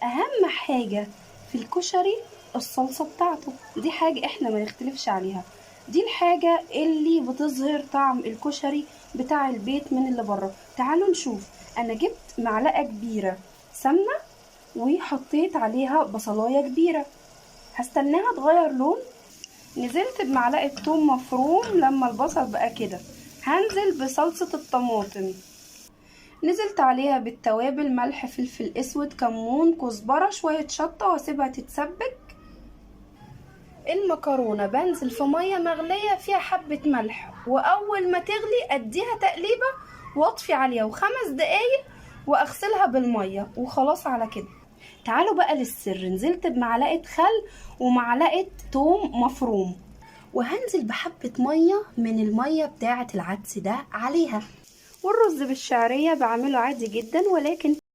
اهم حاجة في الكشري الصلصة بتاعته، دي حاجة احنا ما نختلفش عليها، دي الحاجة اللي بتظهر طعم الكشري بتاع البيت من اللي بره. تعالوا نشوف. انا جبت معلقة كبيرة سمنة وحطيت عليها بصلاية كبيرة، هستناها تغير لون. نزلت بمعلقة توم مفروم لما البصل بقى كده، هنزل بصلصة الطماطم، نزلت عليها بالتوابل ملح فلفل اسود كمون كزبرة شوية شطة، واسيبها تتسبك. المكرونة بنزل في مية مغلية فيها حبة ملح، واول ما تغلي اديها تقليبة واطفي عليها و5 دقايق واغسلها بالمية وخلاص على كده. تعالوا بقى للسر. نزلت بمعلقة خل ومعلقة توم مفروم، وهنزل بحبة مية من المية بتاعة العدس ده عليها. والرز بالشعرية بعمله عادي جدا، ولكن